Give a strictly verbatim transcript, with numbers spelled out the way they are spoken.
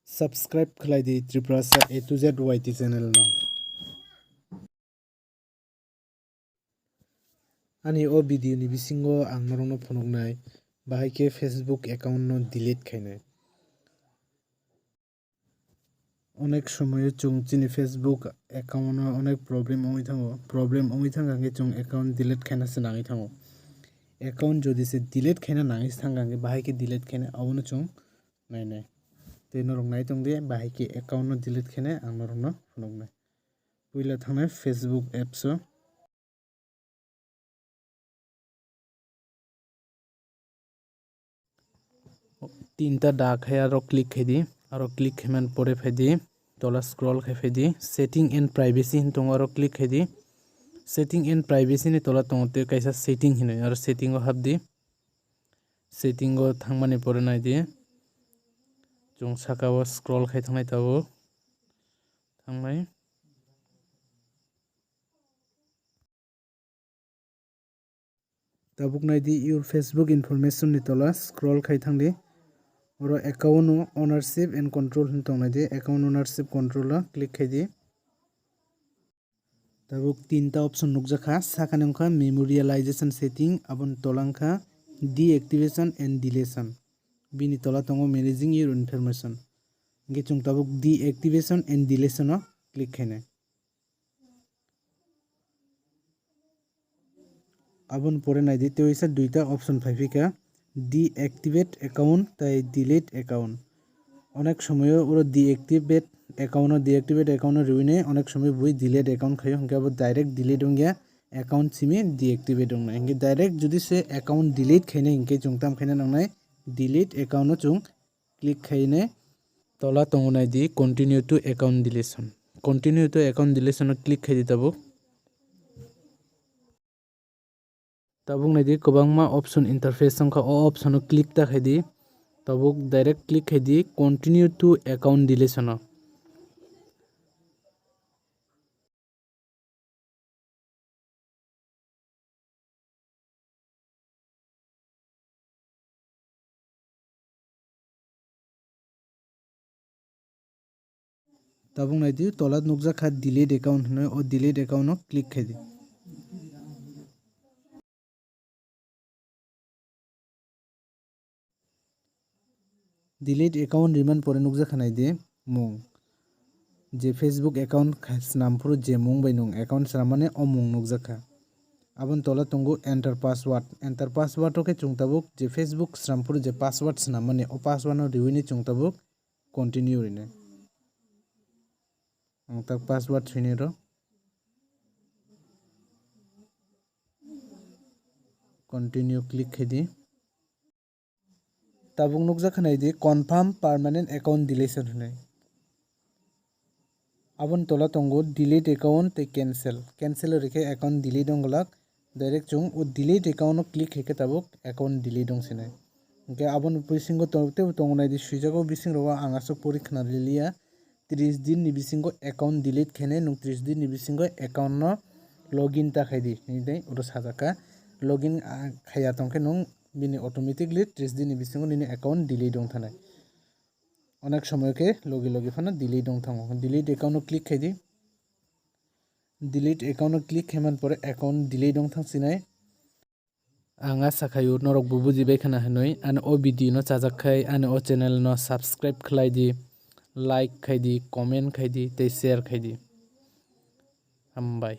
Subscribe khlai di Tripurasa A to Z Y T channel no. Ani o video ni bisingo ang norokno phunuknai, bahai khe Facebook account no delete khainai. Onek somoyo chwng chini Facebook account o onek problem wngwi thango. Problem wngwi thangkha hwnkhe chwng account delete khaina se nangwi thango. Account jodi se delete khaina nangwi se thangkha hwnkhe bahai khe delete khainai, abono chwng nainai. Tei norok nai tong di, bahai khe account no delete khainai ang norokno phunuknai. Puila thangnai Facebook apps o. Tinta da khai aro click khai di, aro click khai man pore phai di, tola scroll khai phai di, setting and privacy hin tongo, aro click khai di. Setting and privacy ni tola tongo tei kaisa setting hinwi, aro setting o hap di. Setting o thangmani pore nai di, chwng saka o scroll khai thangnai tabuk, thangnai. Tabuk nai di, your Facebook information ni tola scroll khai thang di. Oro account o ownership and control hin tong nai di, account ownership control o click khai di. Tabuk tinta option nukjakha, sakani wngkha memorialization setting, aboni tola wngkha deactivation and deletion. Bini tola tongo managing your information. Hingke chwng tabuk deactivation and deletion o click khainai. Aboni pore nai di, tei waisa duita option phai phika, deactivate account tei delete account. Onek somoyo oro deactivate account no, deactivate account no riwi nai, onek somoy bui delete account khaio, hingke abo direct delete wngya, account simi deactivate wngnai. Hingke direct jodi se account delete khainai hingke chwng tam khaina nangnai, delete account no chwng click khainai. Tola tongo nai di continue to account deletion. Continue to account deletion o click khai di tabuk. Tabuk nai di kwbangma option interface wngkha, o option o click ta khai di. Tabuk direct click khai di continue to account deletion o. Tabuk nai di, tola nukjak kha delete account hinwi, o delete account no click khai di. Delete account rimani pore nukjakha nai di mung. Je Facebook account kha-, swnam phuru je mung bai nwng account swnammani o mung nukjakha. Aboni tola tongo enter password. Enter password o khe chwng tabuk je Facebook swnam phuru je password swnammani o password no riwini chwng tabuk continue rinai. Ang tak password swini rw. Continue click khai di. Tabuk nukjak kha nai di confirm permanent account deletion hinwi. Aboni tola tongo delete account tei cancel. Cancel rikhe account delete wng glak. Direct chwng o delete account no click khaikhe tabuk account delete wng sinai. Hwnkhe aboni bisingo to-, teibo tongo nai di swijak o bising rogo ang aswk pori khna liya. Tris din ni bisingo account delete khainai, nwng tris din ni bisingo account no login ta khai di hinwi tei oro sajak kha. Login, ah, khaiya tong khe nwng bini automatically tris din ni bisingo nini account delete wng thanai. Onek somoy khe logi logi phano delete wng thango. Delete account no click khai di. Delete account no click khai man pore account delete wng thang sinai. Ang asa khaio norok bo buji bai khna hinwi, ani o video no chajak khai ani o channel no subscribe khlai di, like khai di, comment khai di tei share khai di. Hambai.